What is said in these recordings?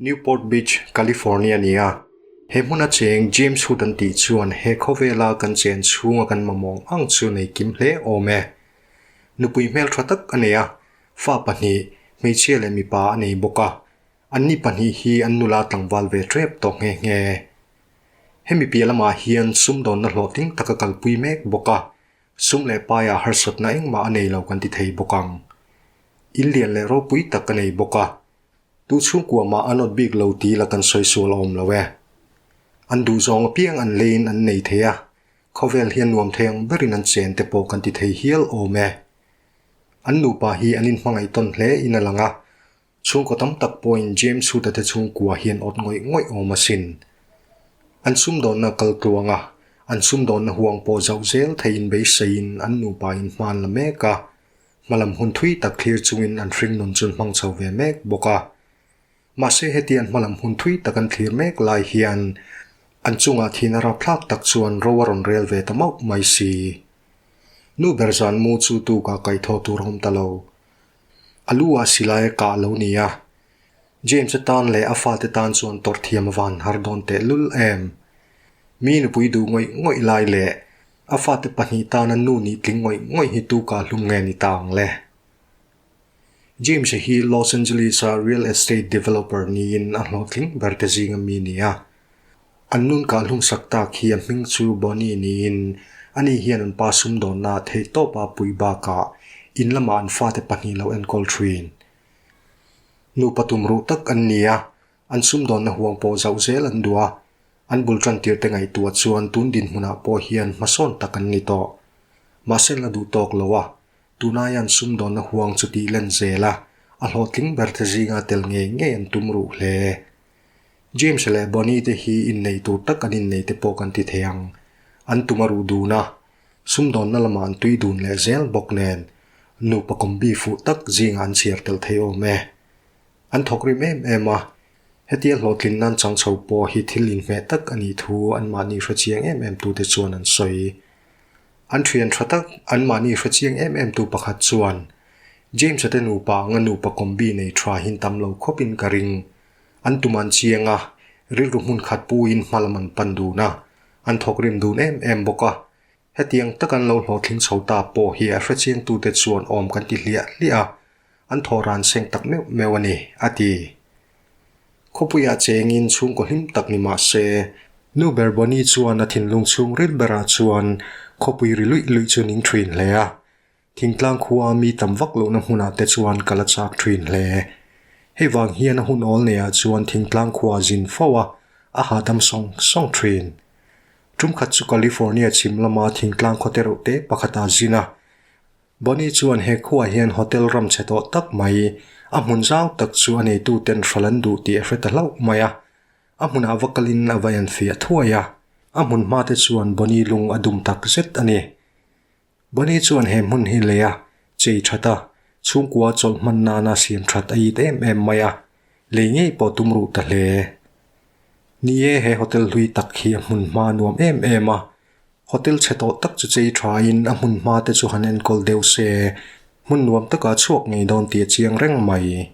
Newport Beach, California a ni a. He hmuna cheng James Hood an tih chuan he khawvela kan chen chhunga kan mamawng ang chu nei kim hle awm e. Nupui hmeltha tak a nei a, fa pahnih, hmeichhia leh mipa a nei bawk a. Anni pahnih hi an nula tlangval ve tep tawh nghe nghe. Hemi piah lamah hian sumdawnna hlawhtling taka kalpui mek bawk a, sum leh paiah harsatna engmah a nei lo kan ti thei bawk ang. In lian leh ropui tak a nei bawk a, tu chhungkua mah a nawt bik lo tih la kan sawi sual a awm lo e. An duhzawng apiang an leiin an nei thei a, khawvel hian nuam thei ang berin an chen te pawh kan ti thei hial awm e. An nupa hi an inhmangaih tawn hle in a lang a, Chhungkaw tam tak pawhin James Huta te chhungkua hian awt ngawih ngawih awm asin. An sumdawnna kal tluang a, an sumdawnna huang pawh zauh zel theiin beiseiin an nupa in hma an la mek a, hmalam hun thui tak thlir chungin an hringnun chu an hmang chho ve mek bawk a. Mahse hetiang hmalam hun thui tak an thlir mek lai hian an chungah thihna rapthlak tak chuan ro a rawn rel ve ta mauh mai si. Nu ber zan mu chu tukah kaihthawh tur a awm ta lo. A lu ah silai a kah lo ni a, James-a tan leh a fate tan chuan tawrh thiam a van har dawn teh lul em. Mi nupui duh ngawih ngawih lai leh a fate pahnih tana nu nih tling ngawih ngawih hi tu kah hlum nge ni ta ang le? James-a hi Los Angeles-a real estate developer niin a hlawhtling ber te zinga mi ni a. An nun kah hlum sak tak hi a hming chu Bonnie niin ani hian an pa sumdawnna theihtawpa pui bakah in lamah an fate pahnih lo enkawl thin. Nupa tumruh tak an ni a, an sumdawnna huang pawh zauh zel an duh a, an bul tantir te ngaihtuah chuan tun dinhmunah pawh hian hmasawn tak an ni tawh. Mahse la duh tawk lo a, tunai an sumdawnna huang chu tih len zel a, a hlawhtling ber te zinga tel ngei ngei an tumruh hle. James leh Bonnie te hi innei tur tak an innei te pawh kan ti thei ang. An tum a ruh dun a, sumdawnna lamah an tui dun leh zel bawk nen, nupa kombi fuh tak zingah an chhiar tel thei awm e. An thawk rim em em a, hetia hlawhtlin nan chang chho pawh hi thil inhmeh tak a nih thu anmahni hrechiang em em tute chuan an sawi. An thian tha tak anmahni hrechiang em em tu pakhat chuan, James-a te nupa anga nupa kombi nei tha hin tam lo khawpin ka ring. An tum an chiang a, rilru hmun khat puiin hma lam an pan dun a, an thawk rim dun em em bawk a. Hetiang tak an lo hlawhtling chho ta pawh hi a hrechiangtute chuan awm kan ti hliah hliah a, an thawh ran seng tak meuh meuh a ni, a ti. Khawpuiah chengin chhungkaw hlim tak ni mah se, Nu ber Bonnie chuan a thinlung chhung ril berah chuan khawpui ri luih luih chu ning thin hle a. Thingtlang khua mi tam vak lohna hmunah te chuan ka la chak thin hle. Hei vang hian a hun awl neiah chuan thingtlang khua zin fo a, a hahdam sawng sawng thin. Tum khat chu California chhim lama thingtlang khaw te reuh te pakhatah zin a. Bonnie chuan he khuaah hian hotel ram chhe tawh tak mai, a hmun zau tak chu a neituten hral an duh tih a hre ta hlauh mai a. A hmunah va kalin a va enfiah thuai a, a hmun hma te chuan Bonnie lung a dum tak zet a ni. Bonnie chuan he hmun hi lei a chei that a, chhungkua chawlh hman nana siam that a it em em mai a, lei ngei pawh tum ruh ta hle. Ni e, he hotel hlui tak hi a hmun hma nuam em em a, hotel chhe tawh tak chu chei thain a hmun hma te chu han enkawl deuh se, hmun nuam takah chhuak ngei dawn tih a chiang reng mai.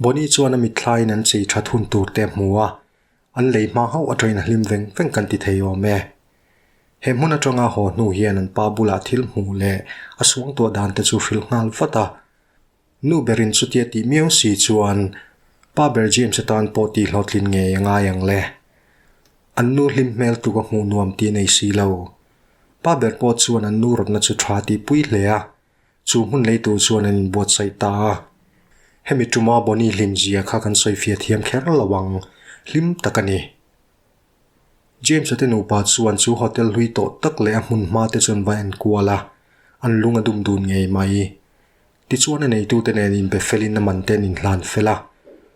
Bonnie chuan a mitthlaiin an chei that hun tur te a hmu a, An lei hma hauh atangin a hlim veng veng kan ti thei awm e. He hmun atanga haw hnu hian an pa bulah thil hmuh leh a suangtuah dan te chu hrilh nghal vat a. Nu berin chutia tih miau si chuan pa ber James atan pawh tih hlawhtlin ngei a ngai ang le. An nu hlim hmel tluk a hmuh nuam tih nei si lo. Pa ber pawh chuan an nu rawtna chu tha tih pui hle a. Chu hmun lei tur chuan an inbuatsaih ta a. Hemi tuma Bonnie hlim zia kha kan sawi fiah thiam kher lo ang, hlim tak a ni. James-a te nupa chuan chu hotel hlui tawh tak leh a hmun hma te chuan va enkual a, an lung a dum dun ngei mai. Tichuan a neitute nen inbe felin a man te an inhlan fel a,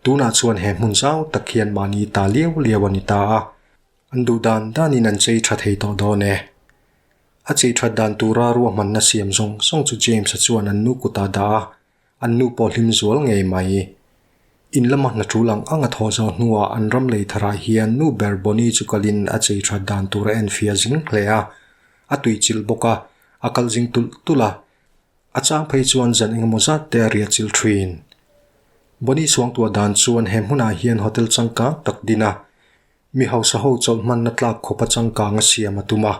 tunah chuan he hmun zau tak hian mahni ta liau liau a ni ta a, an duh dan danin an chei tha thei tawh dawn e. A chei that dan tura ruahmanna siam zawng zawng chu James-a chuan an nu kutah dah a, an nu pawh hlim zual ngei mai. In lama hna tul ang ang a thawh zawh hnuah an ram lei tharah hian nu ber Bonnie chu kalin a chei that dan tur a enfiah zing hle a, a tuichilh bawk a, a kal zing tulh tulh a, a chang phei chuan zan engemaw zat te a riah chilh thin. Bonnie suangtuah dan chuan he hmunah hian hotel changkang tak din a, mi hausa ho chawlh hmanna tlak khawpa changkang a siam a tum a.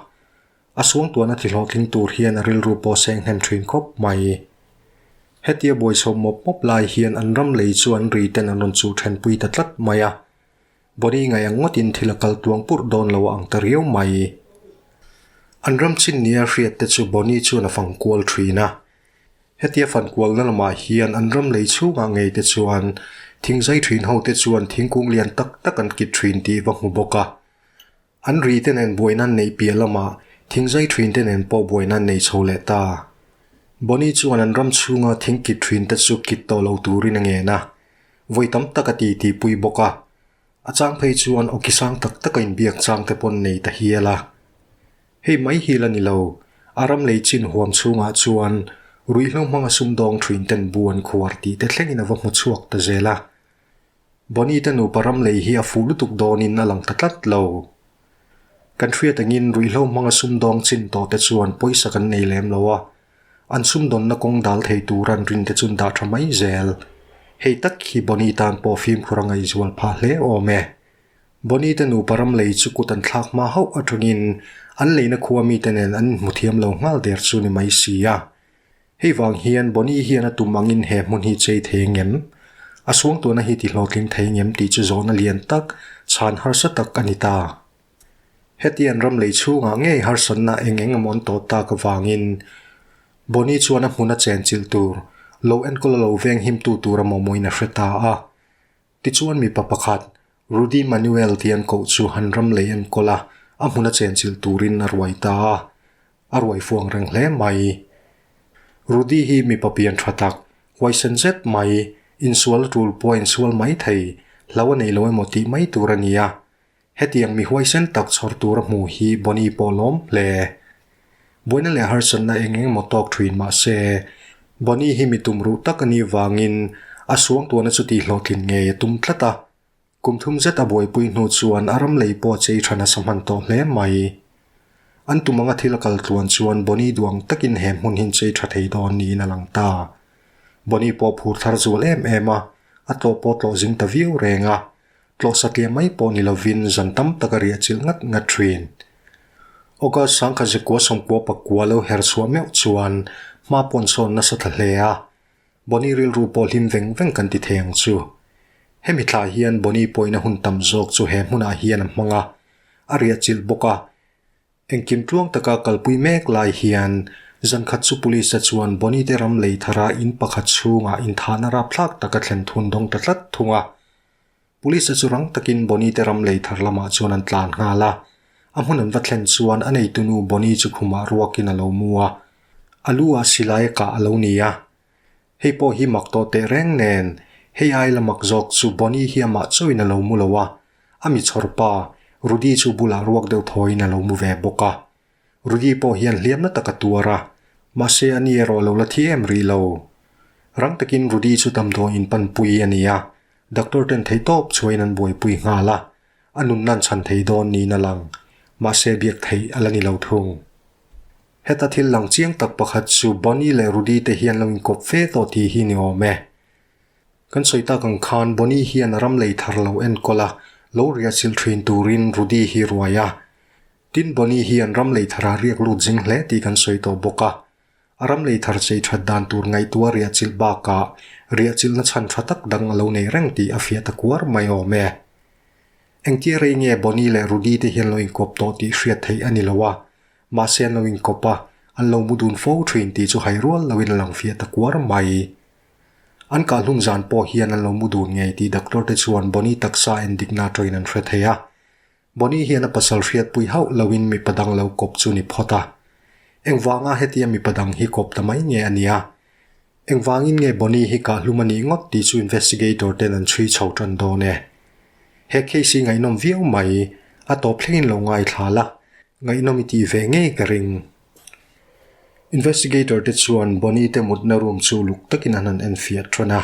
A suangtuahna ti hlawhtling tur hian a rilru pawh seng hnem thin khawp mai. Hetia buaichho mawp mawp lai hian an ram lei chu an ri ten an rawn chuh thenpui ta tlat mai a. Bonnie ngaih ang ngawtin thil a kal tuang purh dawn lo a ang ta riau mai. An ram chin nia hriat te chu Bonnie chuan a fang kual thin a. Hetia fan kualna lamah hian an ram lei chhungah ngei te chuan thingzai thin ho te chuan thingkung lian tak tak an kit thin tih va hmu bawk a. An ri te nen buaina an neih piah lamah thingzai thin te nen pawh buaina an nei chho leh ta. Bonnie chuan an ram chhunga thing kit thin te chu kit tawh lo turin a ngen a. Vawi tam tak a ti tihpui bawk a. A chang phei chuan awki sang tak taka inbiak chang te pawn nei ta hial a. Hei mai hi la ni lo, a ram lei chin huam chhungah chuan ruihhlo hmanga sumdawng thin ten bu an khuar tih te thlengin a va hmu chhuak ta zel a. Bonnie te nupa ram lei hi a fuh lutuk dawnin a lang ta tlat lo. Kan hriat angin ruihhlo hmanga sumdawng chin tawh te chuan pawisa kan nei lem lo a, An sumdawnna kawng dal thei tur an rin te chuan dah tha mai zel. Hei tak hi Bonnie tan pawh fimkhur a ngaihzual phah hle awm e. Bonnie te nupa ram lei chu kut an thlak hma hauh atangin an leina khua mite nen an inhmu thiam lo nghal der chu ni mai si a. Hei vang hian Bonnie hian a tum angin he hmun hi chei thei ngem? A suangtuahna hi ti hlawhtling thei ngem tih chu zawhna lian tak, chhan harsa tak a ni ta. Heti an ram lei chhungah ngei harsatna eng eng emaw an tawh tak avangin Bonnie chuan a hmun a chenchilh tur lo enkawl a lo veng himtu tur a mawmawin a hre ta a. Tichuan mipa pakhat, Rudy Manuel tih an koh chu an ram lei enkawl a, a hmun a chenchilh turin a ruai ta a. A ruai fuang reng hle mai. Rudy hi mipa pian tha tak, huaisen zet mai, insual a tul pawh a insual mai thei, hlau a nei lo emaw tih mai tur a ni a. Hetiang mi huaisen tak chhawr tur a hmuh hi Bonnie pawh lawm hle. Buaina leh harsatna eng eng emaw tawk thin mah se, Bonnie hi mi tum ruh tak a nih vangin a suangtuahna chu tihhlawhtlin ngei a tum tlat a. Kum thum zet a buaipui hnu chuan a ram lei pawh a chei tha nasa hman tawh hle mai. An tum anga thil a kal tluan chuan Bonnie duang takin he hmun hi chei tha thei dawn niin a lang ta. Bonnie pawh phur thar zual em em a, a tlawh pawh tlawh zing ta viau reng a. Tlawh satliah mai pawh ni lovin zan tam tak a riah chilh ngat ngat thin. August sangkhat zikua sawmkua pakua lo her chhuah meuh chuan hma pawn sawn nasa ta hle a, Bonnie rilru pawh hlim veng veng kan ti thei ang chu. Hemi thlah hian Bonnie pawhin a hun tam zawk chu he hmunah hian a hmang a, a riah chilh bawk a. Engkim tluang taka kalpui mek lai hian zan khat chu police-a chuan Bonnie te ram lei thara in pakhat chhungah inthahna rapthlak taka thlen thun dawng ta tlat thung a. Police-a chu rang takin Bonnie te ram lei thar lamah chuan an tlan nghal a. A hmun an va thlen chuan a neitunu Bonnie chu khumah ruakin a lo mu a. A lu ah silai a kah a lo ni a. Hei pawh hi mak tawh teh reng nen, hei ai la mak zawk chu Bonnie hi amah chauhin a lo mu lo a. A mi chhawr pa, Rudy chu bulah ruak deuh thawiin a lo mu ve bawk a. Rudy pawh hian hliamna tak a tuar a, mahse a ni erawh a lo la thi em rih lo. Rang takin Rudy chu damdawiin panpui a ni a, Doctor ten theihtawp chhuain an buaipui nghal a, a nunna an chhan thei dawn niin a lang. Mahse biak theih a la ni lo thung. Heta thil lang chiang tak pakhat chu Bonnie leh Rudy te hian lo inkawp fe tawh tih hi ni awm e. Kan sawi tak ang khan Bonnie hian a ram lei thar lo enkawl a, lo riah chilh thin turin Rudy hi ruai a. Tin Bonnie hian ram lei thar a riak lut zing hle tih kan sawi tawh bawk a. A ram lei thar chei that dan tur ngaihtuah riah chilh bakah riah chilhna chhan tha tak dang a lo nei reng tih a fiah ta kuar mai awm e. Engtia rei nge Bonnie leh Rudy te hian lo inkawp tawh tih hriat theih a ni lo a, mahse an lo inkawp a, an lo mu dun fo thin tih chu hai rual loin a lang fiah ta kuar mai. An kahhlum zan pawh hian an lo mu dun ngei tih doctor te chuan Bonnie taksa endikna atangin an hre thei a. Bonnie hian a pasal hriatpui hauh loin mipa dang lo kawp chu ni phawt a. Engvanga hetia mipa dang hi kawp ta mai nge a nia? Engvangin nge Bonnie hi kahhlum a nih ngawt tih chu investigator ten an chhui chho tan dawn e. He case hi ngaihnawm viau mai, a tawp thlengin lo ngaithla la, ngaihnawm i tih ve ngei ka ring. Investigator te chuan Bonnie te mutna room chu luk takin an han enfiah tan a.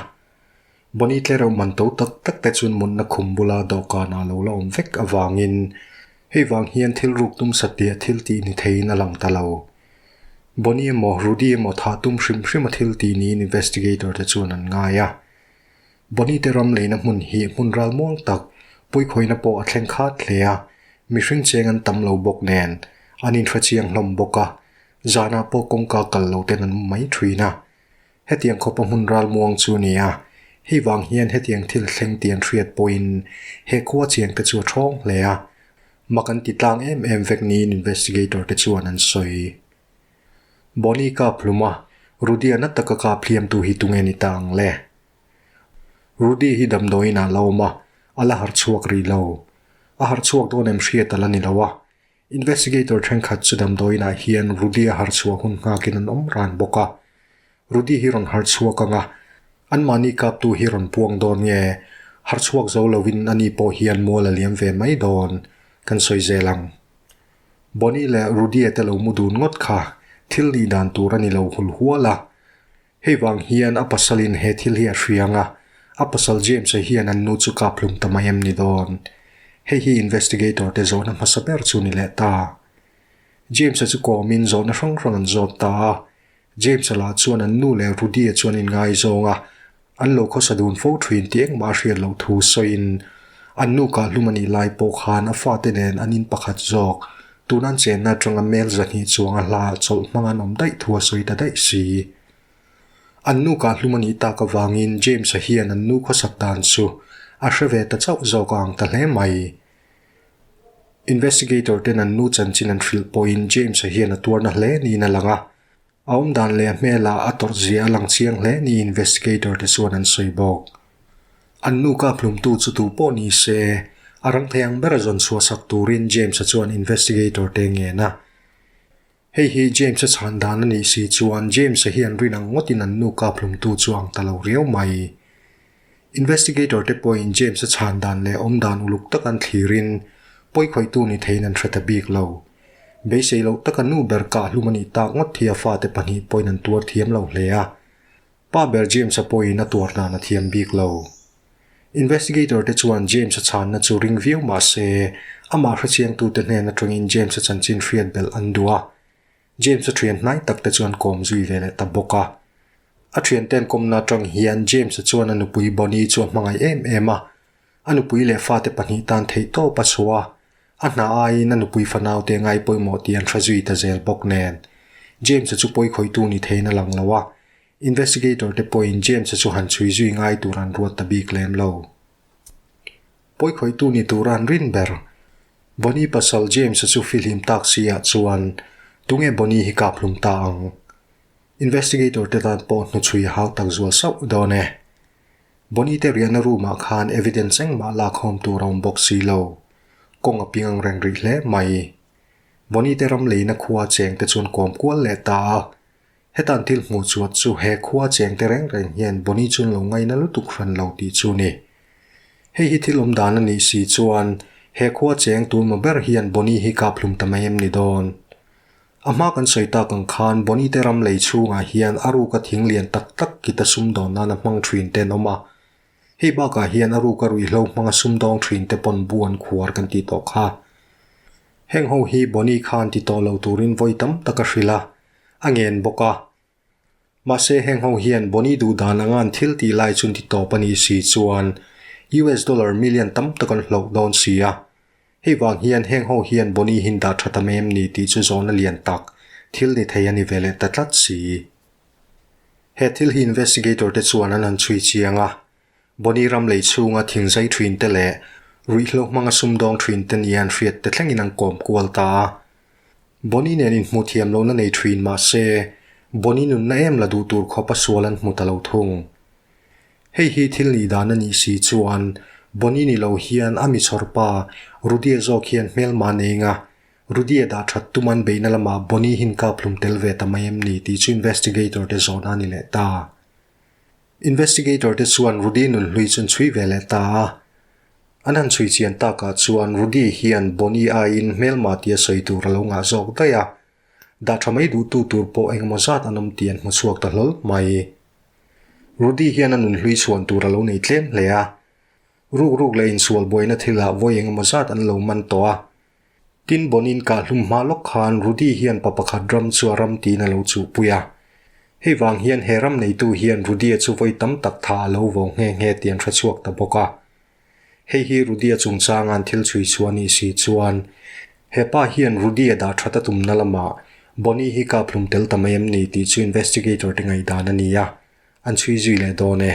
Bonnie tlereuh man to tak tak te chuan mutna khum bula dawhkanah lo la awm vek avangin hei vang hian thil ruk tum satliah thil tih ni theiin a lang ta lo. Bonnie emaw Rudy emaw thah tum hrim hrim a thil tih niin investigator te chuan an ngai a. Bonnie te ram leina hmun hi hmun ral muang tak, puikhawina pawh a thleng khat hle a, mihring cheng an tam lo bawk nen, an inhrechiang hlawm bawk a, zanah pawh kawngka kal lo ten an mu mai thin a. Hetiang khawpa hmun ral muang chu a ni a, hei vang hian hetiang thil thleng tih an hriat pawhin he khua chiang te chu a thawng hle a, mak an ti tlang em em vek niin investigator te chuan an sawi. Bonnie kap hlum a, Rudy-a na taka kap hliamtu hi tunge ni ta ang le? Rudy hi damdawiin ah la awm a, a la harh chhuak rih lo. A harh chhuak dawn em hriat a la ni lo a. Investigator thenkhat chu damdawiin ah hian Rudy a harh chhuah hun nghakin an awm ran bawk a. Rudy hi rawn harh chhuak ang a, anmahni kaptu hi rawn puang dawn nge? Harh chhuak zo lovin ani pawh hian mual a liam ve mai dawn, kan sawi zel ang. Bonnie leh Rudy-a te lo mu dun ngawt kha thil nih dan tur a ni lo hul hual a. Hei vang hian a pasalin he thil hi a hriang a, a pasal James-a hian an nu chu kap hlum ta mai em ni dawn? Hei hi investigator te zawhna hmasa ber chu ni leh ta. James-a chu kawmin zawhna hrang hrang an zawt ta a, James-a lah chuan an nu leh Rudy-a chuan inngaizawng a, an lo khawsa dun fo thin tih engmah a hriat loh thu sawiin an nu kahhlum a nih lai pawh khan a fate nen an in pakhat zawk tuna an chenna atanga mel zahnih chuang a hla chawlh hmang an awm daih thu a sawi ta daih si. An nu kahhlum a nih tak avangin James-a hian an nu khawsak dan chu a hre ve ta chauh zawk a ang ta hle mai. Investigator ten an nu chanchin an hrilh pawhin James-a hian a tuarna hle niin a lang a, a awmdan leh a hmelah a tawrh zia a lang chiang hle niin investigator te chuan an sawi bawk. An nu kaphlumtu chu tu pawh ni se, a rang thei ang bera zawn chhuahsak turin James-a chuan investigator te ngen a. Hei hi James-a chhan dan a nih si chuan James-a hian rin ang ngawtin an nu kaphlumtu chu ang ta lo riau mai. Investigator te pawhin James-a chhan dan leh awm dan uluk tak an thlirin pawikhawihtu ni theiin an hre ta bik lo. Beisei loh taka nu ber kahhlum a nih tak ngawt hi a fate pahnih pawhin an tuar thiam lo hle a. Pa ber James-a pawhin a tuar dan a thiam bik lo. Investigator te chuan James-a chhanna chu ring viau mah se, amah hrechiangtute hnen atangin James-a chanchin hriat belh an duh a. James-a thian hnai tak te chuan kawm zui ve leh ta bawk a. A thiante'n kawmna atang hian James-a chuan a nupui Bonnie chu a hmangaih em em a. A nupui leh fate pahnih tan theihtawp a chhuah a, a hna aiin a nupui fanaute ngai pawimawh tih an hre zui ta zel bawk nen. James-a chu pawikhawihtu ni theiin a lang lo a, investigator te pawhin James-a chu han chhui zui ngai tur an ruat ta bik lem lo. Pawikhawihtu ni tura an rin ber. Bonnie pasal James-a chu fihlim tak si ah chuan tunge Bonnie hi kap hlum ta ang? Investigator te tan pawh hnuchhui a hau tak zual sauh dawn e. Bonnie te riahna room ah khan evidence engmah lak hawm tur a awm bawk si lo. Kawng a ping ang reng rih hle mai. Bonnie te ram leina khua cheng te chuan kawm kual leh ta a. Hetan thil hmuh chuat chu he khua cheng te reng reng hian Bonnie chu an lo ngaina lutuk hran lo tih chu ni. Hei hi thil awm dan a nih si chuan he khua cheng tunmaw ber hian Bonnie hi kap hlum ta mai em ni dawn? A hma kan sawi tak ang khan Bonnie te ram lei chhungah hian a ruka thing lian tak tak kita sumdawn nan a hmang thin te an awm a. Hei bakah hian a ruka ruihhlo hmanga sumdawng thin te pawn bu an khuar kan tih tawh kha. Heng ho hi Bonnie khan ti tawh lo turin vawi tam tak a hrilh a, a ngen bawk a. Mahse heng ho hian Bonnie duh dan anga an thil tih lai chun ti tawp a nih si chuan US dollar million tam tak an hloh dawn si a. Hei vang hian heng ho hian Bonnie hin dah tha ta mai em ni tih chu zawhna lian tak thil ni thei a ni ve leh ta tlat si. He thil hi investigator te chuan an han chhui chiang a, Bonnie ram lei chhunga thing zai thin te leh ruihhlo hmanga sumdawng thin te nia an hriat te thlengin an kawm kual ta a. Bonnie nen inhmuh thiam lohna nei thin mah se, Bonnie nunna em la duh tur khawpa sual an hmu ta lo thung. Hei hi thil nih dan a nih si chuan Bonnie ni lo hian a mi chhawr pa Rudy-a zawk hian hmelma nei nga Rudy-a dah that tum an beihna lamah Bonnie hin kap hlum tel ve ta mai em ni tih chu investigator te zawhna a ni leh ta. Investigator te chuan Rudy nun hlui chu an chhui ve leh ta a. An han chhui chian takah chuan Rudy hian Bonnie aiin hmelma tia sawi tur a lo ngah zawk daih a. Dah tha mai duhtu tur pawh engemaw zat an awm tih an hmu chhuak ta hlawl mai. Rudy hian a nun hlui chhuan tur a lo nei tlem hle a. Ruk ruk leh insual buaina thilah vawi engemaw zat an lo man tawh a. Tin Bonin kah hlum hma lawk khan Rudy hian pa pakhat ram chu a ram tiin a lo chuhpui a. Hei vang hian he ram neitu hian Rudy-a chu vawi tam tak tha a lo vo nghe nghe tih an hre chhuak ta bawk a. Hei hi Rudy-a chungchanga an thil chhui chhuah anih si chuan he pa hian Rudy-a dah that a tumna lamah Bonnie hi kap hlum tel ta mai em ni tih chu investigator te ngaihdan a ni a, an chhui zui leh dawn e.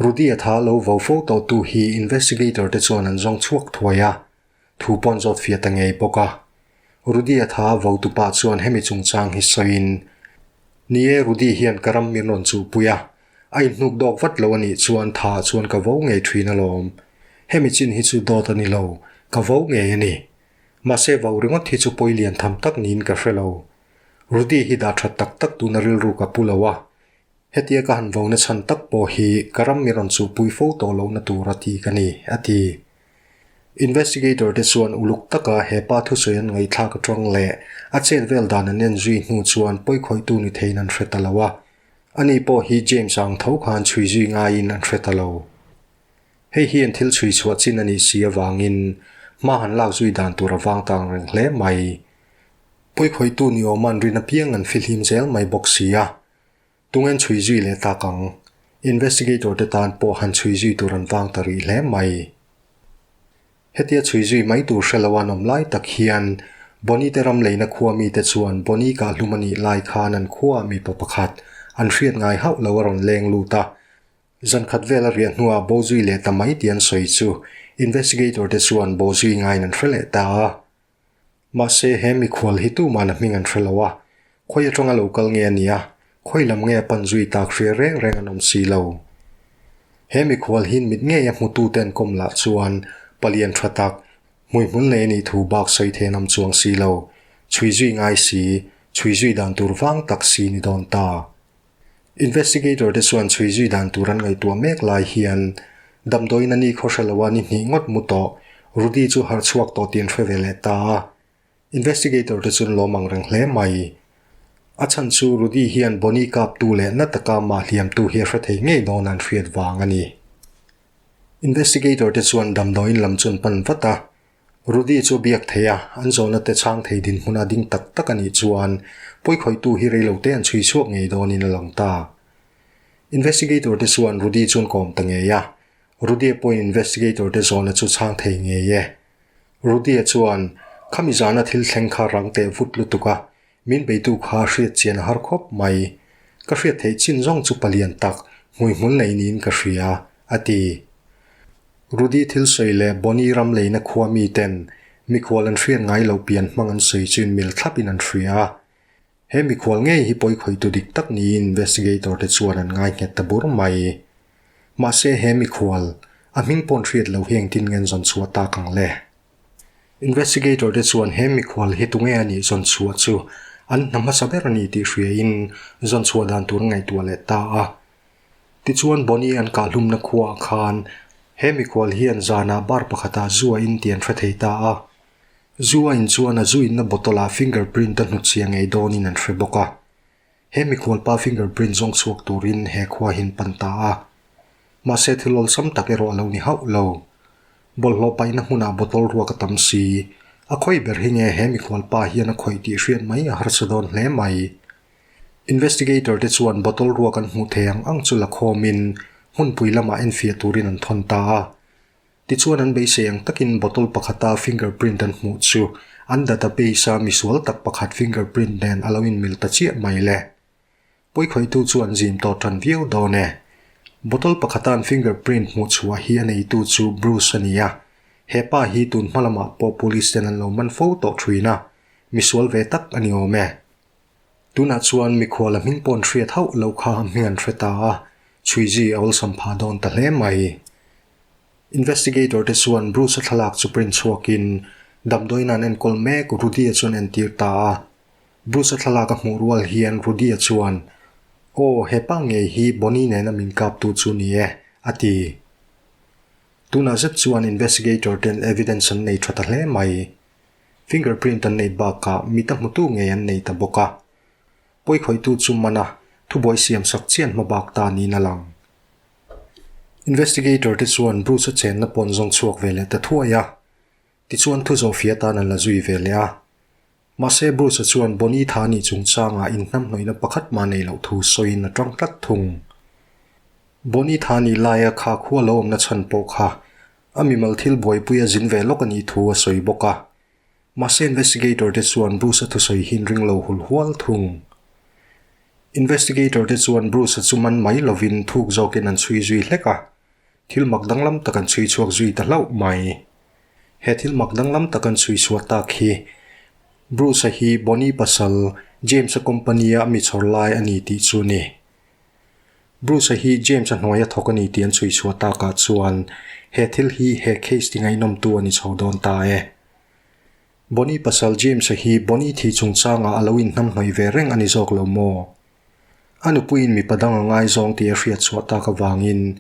Rudy-a tha lo vo fo tawhtu hi investigator te chuan an zawng chhuak thuai a, Thu pawn zawt fiah ta ngei bawk a. Rudy a tha a votu pa chuan hemi chungchang hi sawiin, Ni e, Rudy hian ka ram min rawn chuhpui a, a inhnuk dawk vat lo a nih chuan tha ah chuan ka vo ngei thin alawm. Hemi chin hi chu dawt a ni lo, ka vo ngei a ni. Mahse vo ringawt hi chu pawi lian tham tak niin ka hre lo. Rudy hi dah that tak tak tuna rilru ka pu lo a, Hetia ka han vona chhan tak pawh hi ka ram mi rawn chuhpui fo tawh lohna tur a ti ka ni, a ti. Investigator te chuan uluk taka he pa thusawi an ngaihthlak atang leh a chet vel dan an en zui hnu chuan pawikhawihtu ni theiin an hre ta lo a, ani pawh hi James ang tho khan chhui zui ngaiin an hre ta lo. Hei hi an thil chhui chhuah chin a nih si avangin hma han lak zui dan tur a vang tang reng hle mai. Pawikhawihtu ni awm an rin apiang an fihlim zel mai bawk si a. Tungen chhui zui leh tak ang. Investigator te tan pawh han chhui zui tur an vang ta rih hle mai. Hetia chhui zui mai tur hre lo an awm lai tak hian Bonnie te ram leina khua mite chuan Bonnie kahhlum a nih lai khan an khuaah mipa pakhat an hriat ngai hauh lo a rawn leng lut a. Zan khat vel a riah hnuah bo zui leh ta mai tih an sawi chu investigator te chuan bo zui ngaiin an hre leh ta a. Mahse, he mikhual hi tuman a hming an hre lo a, khawi atanga lo kal nge a nia, khawi lam nge a pan zui tak hria reng reng an awm si lo. He mikhual hi mit ngei a hmutute an kawm lah chuan palian tha tak, hmuihmul nei a nih thu bak sawi thei an awm chuang si lo, chhui zui ngai si, chhui zui dan tur vang tak si ni dawn ta. Investigator te chuan chhui zui dan tur an ngaihtuah mek lai hian damdawiin a ni khaw hre lo a ni hnih ngawt mu tawh Rudy chu harh chhuak tawh tih an hre ve leh ta a. Investigator te chuan lawm ang reng hle mai. A chhan chu Rudy hian Bonnie kaptu leh na taka mah hliamtu hi a hre thei ngei dawn an hriat vang a ni. Investigator te chuan damdawiin lam chu an pan vat a. Rudy chu biak thei a, an zawhna te chhang thei dinhmuna ding tak tak a nih chuan pawikhawihtu hi reilote an chhui chhuak ngei dawnin a lang ta. Investigator te chuan Rudy chu an kawm ta ngei a, Rudy-a pawhin investigator te zawhna chu chhang thei ngei e. Rudy-a chuan, Khami zana thil thleng kha rang teh vut lutuk a, min beitu kha hriat chian a har khawp mai. Ka hriat theih chin zawng chu palian tak, hmuihmul nei niin ka hria, a ti. Rudy thil sawi leh Bonnie ram leina khua miten mikhual an hriat ngai loh pian hmang an sawi chu inmil thlapin an hria a. He mikhual ngei hi pawikhawihtu dik tak niin investigator te chuan an ngai nghet ta bur mai. Mahse he mikhual, a hming pawn hriat loh hi engtin nge an zawn chhuah tak ang le? Investigator te chuan he mikhual hi tunge a nih zawn chhuah chu an hna hmasa ber a ni tih hriain zawn chhuah dan tur an ngaihtuah leh ta a. Tichuan Bonnie an kahhlumna khuaah khan he mikhual hian zanah bar pakhatah zu a in tih an hre thei ta a. Zu a in chuan a zu inna bottle-ah finger print a hnutchhia ngei dawnin an hre bawk a. He mikhualpa finger print zawng chhuak turin he khua hi an pan ta a. Mahse thil awlsam tak erawh a lo ni hauh lo. Bawlhhlawh paihna hmunah bottle ruak a tam si. A khawi ber hi nge he mikhualpa hian a khawih tih hriat mai a harsa dawn hle mai. Investigator te chuan bottle ruak an hmuh thei ang ang chu la khawmin hmunpui lamah enfiah turin an thawn ta a. Tichuan an beisei ang takin bottle pakhata fingerprint an hmuh chu an database a misual tak pakhat fingerprint nen a lo inmil ta chiah mai le. Pawikhawihtu chu an zim tawh tan viau dawn e. Bottle pakhata an fingerprint hmuh chhuah hi a neitu chu Bruce a ni a. He pa hi tun hma lamah pawh police ten an lo man fo tawh thin a, misual ve tak a ni awm e. Tunah chuan mikhual a hming paw'n hriat hauh loh kha a hming an hre ta a, chhuizi a awlsam phah dawn ta hle mai. Investigator te chuan Bruce-a thlalak chu print chhuakin damdawiin an enkawl mek Rudy-a chuan entir ta a. Bruce-a thlalak a hmuh rual hian Rudy-a chuan, Aw, he pa ngei hi Bonnie nena min kaptu chu ni e, a ti. Tunah zet chuan investigator ten evidence an nei tha ta hle mai. Fingerprint an nei bakah mit a hmutu ngei an nei ta bawk a. Pawikhawihtu chu man a, thubuai siam sak chian hma bak ta niin a lang. Investigator te chuan Bruce-a chenna pawn zawng chhuak ve leh ta thuai a. Tichuan thu zawhfia tan an la zui ve leh a. Mahse Bruce-a chuan Bonnie tha nih chungchangah inhnamhnawihna pakhat mah nei loh thu sawiin a tang tlat thung. Bonnie tha nih laia kha khua lo awmna chhan pawh kha a mimal thil buaipui a zin ve lawk a nih thu a sawi bawk a. Mahse investigator te chuan Bruce-a thusawi hi ring lo hul hual thung. Investigator te chuan Bruce-a chu man mai lovin thuk zawkin an chhui zui hlek a. Thil mak danglam tak an chhui chhuak zui ta hlauh mai. He thil mak danglam tak an chhui chhuah tak hi Bruce-a hi Bonnie pasal James-a company-a mi chhawr lai a ni tih chu a ni. Bruce-a hi James-a hnuaia thawk a ni tih an chhui chhuah takah chuan he thil hi he case ti ngaihnawmtu a ni chho dawn ta e. Bonnie pasal James-a hi Bonnie thih chungchangah a lo inhnamhnawih ve reng a ni zawk lo maw? A nupuiin mipa dang a ngaizawng tih a hriat chhuah tak avangin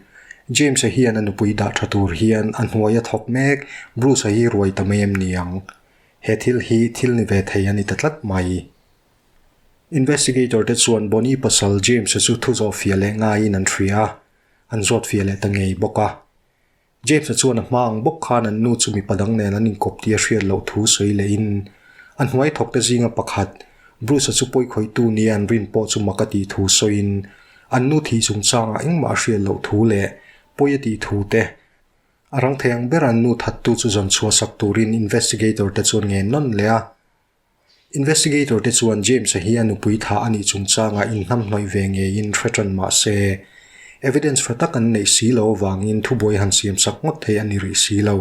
James-a hian a nupui dah tha tur hian a hnuai a thawk mek Bruce-a hi ruai ta mai em ni ang? He thil hi thil ni ve thei a ni ta tlat mai. Investigator te chuan Bonnie pasal James-a chu thu zawh fiah leh ngaiin an hria a, an zawt fiah leh ta ngei bawk a. James-a chuan a hma ang bawk khan an nu chu mipa dang nen an inkawp tih a hriat loh thu sawi lehin a hnuai thawkte zinga pakhat Bruce-a chu pawi khawihtu nia an rin pawh chu mak a tih thu sawiin an nu thih chungchangah engmah a hriat loh thu leh pawi a tih thu te a rang thei ang ber an nu thattu chu zawn chhuah sak turin investigator te chuan ngen nawn leh a. Investigator te chuan James-a hi a nupui thah a nih chungchangah inhnamhnawih ve ngeiin hre tan mah se, evidence tha tak an neih si lo avangin thubuai han siam sak ngawt thei a ni rih si lo.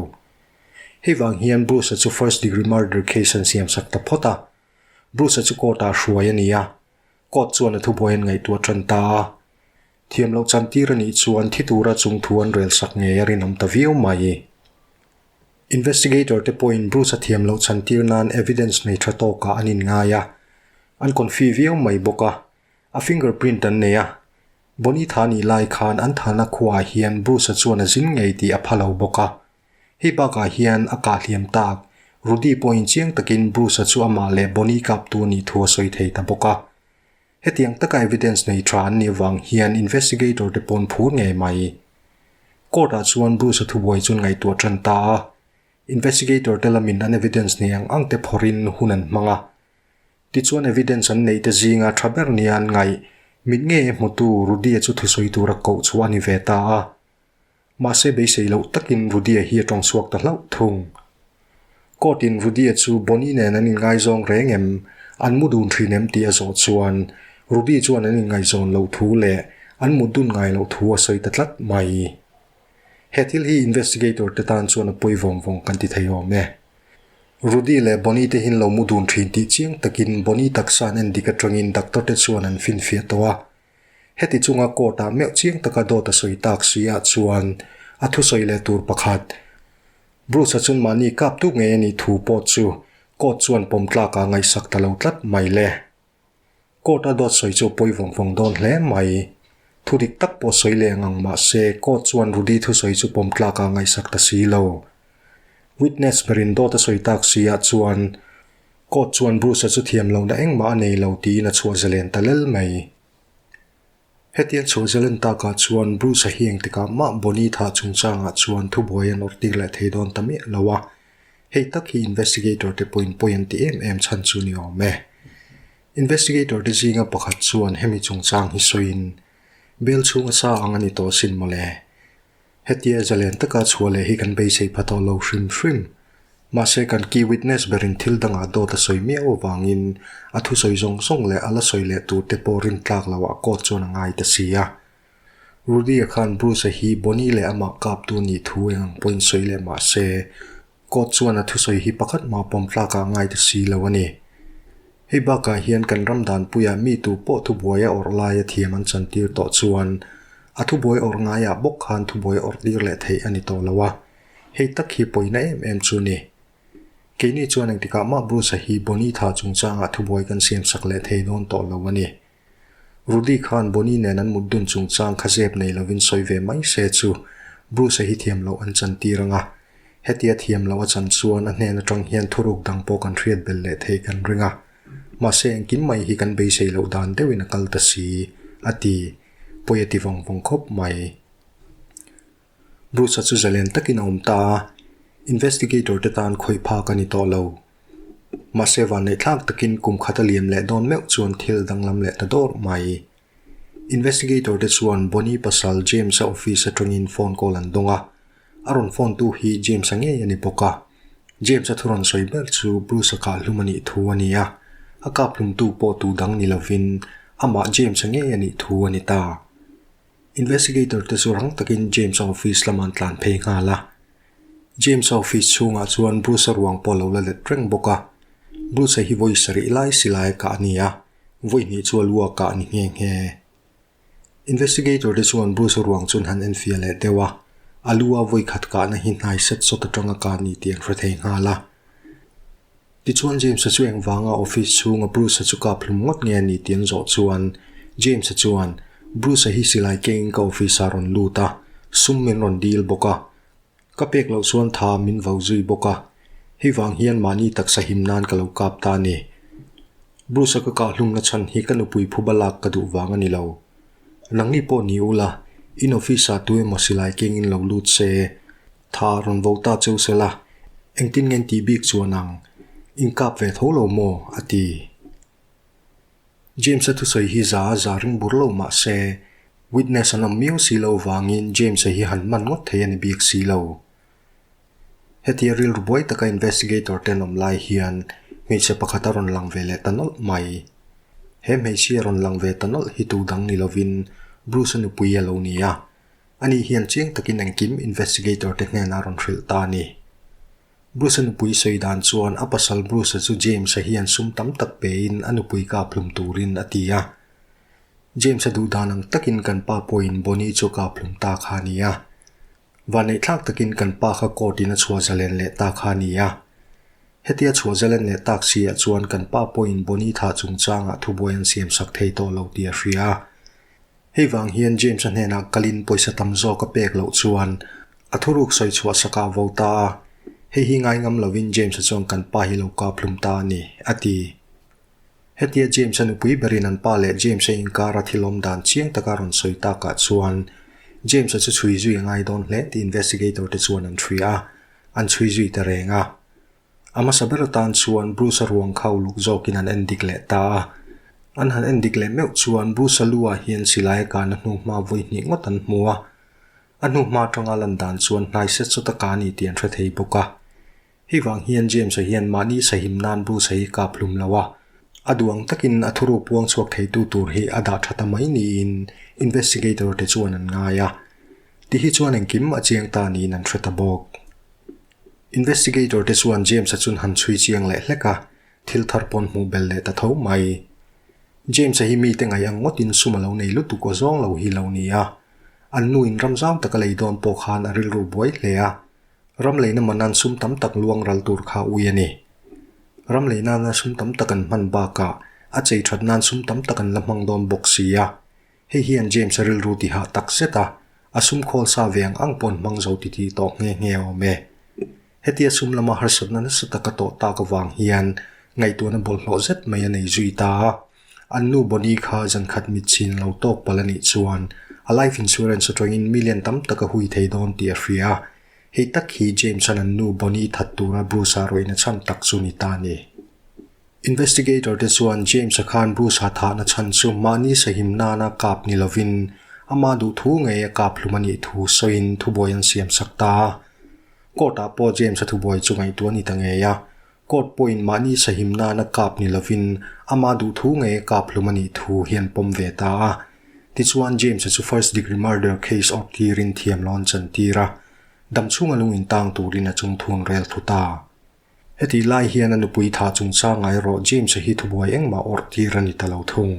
Hei vang hian Bruce-a chu first degree murder case an siam sak ta phawt a. Bruce-a chu court-ah hruai a ni a, court chuan a thubuai an ngaihtuah tan ta a. Thiam loh chantir a nih chuan thi tura chung thu an rel sak ngei a rinawm ta viau mai. Investigator te pawhin Bruce-a thiam loh chantir nan evidence nei tha tawkah an inngai a, an confi viau mai bawk a, a fingerprint an nei a. Bonnie tha nih lai khan an thahna khuaah hian Bruce-a chuan a zin ngei tih a pha lo bawk a. Hei bakah hian a kah hliam tak, Rudy pawhin chiang takin Bruce-a chu amah leh Bonnie kaptu a nih thu a sawi thei ta bawk a. Hetiang taka evidence nei tha an nih avang hian investigator te pawn phur ngei mai. Court ah chuan Bruce-a thubuai chuan ngaihtuah tan ta a, investigator te lamin an evidence nei ang ang te phawrhin hun an hmang a. Tichuan evidence an neih te zinga tha ber nia an ngaih, mit ngei e hmutu Rudy-a chu thusawi tura koh chu a ni ve ta a. Mahse beisei loh takin Rudy-a hi a tawng chhuak ta hlauh thung. Court-in Rudy-a chu Bonnie nen an inngaizawng reng em, an mu dun thin em tih a zawh chuan Rudy chuan an inngaihzawn loh thu leh an mut dun ngai loh thu a sawi ta tlat mai. He thil hi investigator te tan chuan a pawi vawng vawng kan ti thei awm e. Rudy leh Bonnie te hin lo mu dun thin tih chiang takin Bonnie taksa an endik atangin doctor te chuan an finfiah tawh a. Heti chunga court-ah meuh chiang taka dawt a sawi tak si ah chuan a thusawi leh tur pakhat, Bruce-a chun mahni kap tuk ngei a nih thu pawh chu court chuan pawm tlakah ngaihsak ta lo tlat mai le. Court-a dawt sawi chu a pawi vawng vawng dawn hle mai. Thu dik tak pawh sawi leh ang ang mah se court chuan Rudy thusawi chu pawm tlakah ngaihsak ta si lo. Witness berin dawt a sawi tak si ah chuan Court chuan Bruce-a chu thiam lohna engmah a nei lo tiin a chhuah zalen ta lel mai. Hetiang chhuah zalen takah chuan Bruce-a hi engtikah mah Bonnie thah chungchangah chuan thubuai an awrh tir leh thei dawn ta miah lo a, hei tak hi investigator te pawhin pawi an ti em em chhan chu ni awm e. Investigator te zinga pakhat chuan hemi chungchang hi sawiin, Bel chhunga sa ang a ni tawh sin mawle. Hetia zalen taka chhuah leh hi kan beisei pha tawh lo hrim hrim. Mahse kan key witness berin thil dangah dawt a sawi miau avangin a thusawi zawng zawng leh a la sawi leh tur te pawh rin tlak loah court chuan a ngai ta si a. Rudy-a khan Bruce-a hi Bonnie leh amah kaptu nih thu eng ang pawhin sawi leh mahse Court chuan a thusawi hi pakhat mah pawm tlakah a ngai ta si lo a ni. Hei bakah hian kan ram danpuiah mi tu pawh thubuai a awrh laia thiam an chantir tawh chuan a thubuai awrh ngaiah bawk khan thubuai awrh tir leh theih a ni tawh lo a, hei tak hi pawina em em chu ni. Keini chuan engtikah mah Bruce-a hi Bonnie thah chungchangah thubuai kan siamsak leh thei dawn tawh lo a ni. Rudy khan Bonnie nen an mut dun chungchang kha zep nei lovin sawi ve mai se chu Bruce-a hi thiam loh an chantir ang a. Hetia thiam loh a chan chuan a hnen atang hian thuruk dang pawh kan hriat belh leh thei kan ring a. Mahse engkim mai hi kan beisei loh dan deuhin a kal ta si, a ti. Pawi a ti vawng vawng khawp mai. Bruce-a chu zalen takin a awm ta a, investigator te tan khawih phak a ni tawh lo. Mahse vanneihthlak takin kum khat a liam leh dawn meuh chuan thil danglam leh ta dawr mai. Investigator te chuan Bonnie pasal James-a office atangin phone call an dawng a, a rawn phone tu hi James-a ngei a ni bawk a. James-a thu rawn sawi ber chu Bruce-a kah hlum a nih thu a ni a, a kap hlumtu pawh tu dang ni lovin amah James-a ngei a nih thu a ni ta. Investigator te chu rang takin James-a office lamah an tlan phei nghal a. James-a office chhungah chuan Bruce-a ruang pawh a lo la let reng bawk a. Bruce-a hi vawi sarih lai silai a kah a ni a, vawi hnih chu a lu a kah a ni nghe nghe. Investigator te chuan Bruce-a ruang chu an han enfiah leh deuh a, a lu a vawi khat kahna hi hnai set sawt atanga kah a ni tih an hre thei nghal a. Tichuan James-a chu engvanga office chhunga Bruce-a chu kap hlum ngawt nge a ni tih an zawh chuan James-a chuan, Bruce-a hi silai kengin ka office-ah a rawn lut a, sum min rawn dil bawk a. Ka pek loh chuan tha min vo zui bawk a, hei vang hian mahni taksa him nan ka lo kap ta a ni. Bruce-a ka kah hlumna chhan hi ka nupui phuba lak ka duh vang a ni lo. Nangni pawh ni ula, in office-ah tu emaw silai kengin lo lut se, Tha rawn vo ta cheu se la, engtin nge tih bik chuan ang, in kap ve tho lo maw? a ti. James-a thusawi hi za a za ring bur lo mah se, witness an awm miau si lo vangin James-a hi han man ngawt thei a ni bik si lo. Hetia rilru buai taka investigator te an awm lai hian hmeichhe pakhat a rawn lang ve leh ta nawlh mai. He hmeichhia rawn lang ve ta nawlh hi tu dang ni lovin Bruce-a nupui a lo ni a. Ani hian chiang takin engkim investigator te hnenah a rawn hrilh ta a ni. Bruce-a nupui sawi dan chuan a pasal Bruce-a chu James-a hian sum tam tak pein a nupui kap hlum turin a ti a. James-a duh dan ang takin kan pa pawhin Bonnie chu kap hlum ta kha a ni a. Vanneihthlak takin kan pa kha court in a chhuah zalen leh ta kha a ni a. Hetia chhuah zalen leh tak si ah chuan kan pa pawhin Bonnie thah chungchangah thubuai an siamsak thei tawh lo tih a hria a. Hei vang hian James-a hnenah kalin pawisa tam zawk a pek loh chuan a thuruk sawi chhuah sakah a vo ta a, hei hi ngai ngam lovin James-a chuan kan pa hi lo kap hlum ta a ni, a ti. Hetia James-a nupui berin an pa leh James-a inkara thil awm dan chiang taka rawn sawi takah chuan James-a chu chhui zui a ngai dawn hle tih investigator te chuan an chhui a, an chhui zui ta reng a. A hmasa ber atan chuan Bruce-a ruang kha uluk zawkin an en dik leh ta a. An han en dik leh meuh chuan Bruce-a lu-ah hian silai a kahna hnuhma vawi hnih ngawt an hmu a. A hnuhma atanga lan dan chuan hnai set sawt a kah a ni tih an hre thei bawk a. Hei vang hian James-a hian mahni sahim nan Bruce-a hi kap hlum lo a. A duh ang takin a thuru puang chhuak theitu tur hi a dah tha ta mai niin investigator te chuan an ngai a. Ti hi chuan engkim a chiang ta niin an hre ta bawk. Investigator te chuan James-a chun han chhui chiang leh hlek a, thil thar pawn hmuh bel leh ta tho mai. James-a hi mite ngaih ang ngawtin sum a lo nei lutuk aw zawng lo hi lo ni a. An nuin ram zau taka lei dawn pawh khan a rilru buai hle a. Ram leina manan sum tam tak luang ral tur kha ui a ni. Ram lei nana sum tam tak an hman bakah a chei that nan sum tam tak an la hmang dawn bawk si a. Hei hian James-a rilru ti hah tak zet a, a sum khawl sa ve ang ang paw'n hmang zo ti tih tawh nghe nghe a awm e. Hetia sum lama harsatna nasa taka tawh tak avang hian ngaihtuahna bawlhhlawh zet mai a nei zui ta a. An nu Bonnie kha zankhat mitchhin lo tawk palh a nih chuan a life insurance atangin million tam tak a hui thei dawn tih a hria a. Hei tak hi James-a'n an nu Bonnie that tura Bruce-a rawihna chhan tak chu ni ta a ni. Investigator te chuan James-a khan Bruce-a thahna chhan chu mahni sahim nana kap ni lovin ama duh thu ngei a kap hlum a nih thu sawiin thubuai an siam sak ta a. Court-ah pawh James-a thubuai chu ngaihtuah a ni ta ngei a. Court pawhin mahni sahim nana kap ni lovin ama duh thu ngei a kap hlum a nih thu hi an pawm ve ta a. Tichuan James-a chu first degree murder case awrh tirin thiam lo an chantir a. Damchhunga lung intang turin a chungthu an rel thu ta. Hetih lai hian a nupui thah chungchang erawh James-a hi thubuai engmah awrh tir a ni ta lo thung.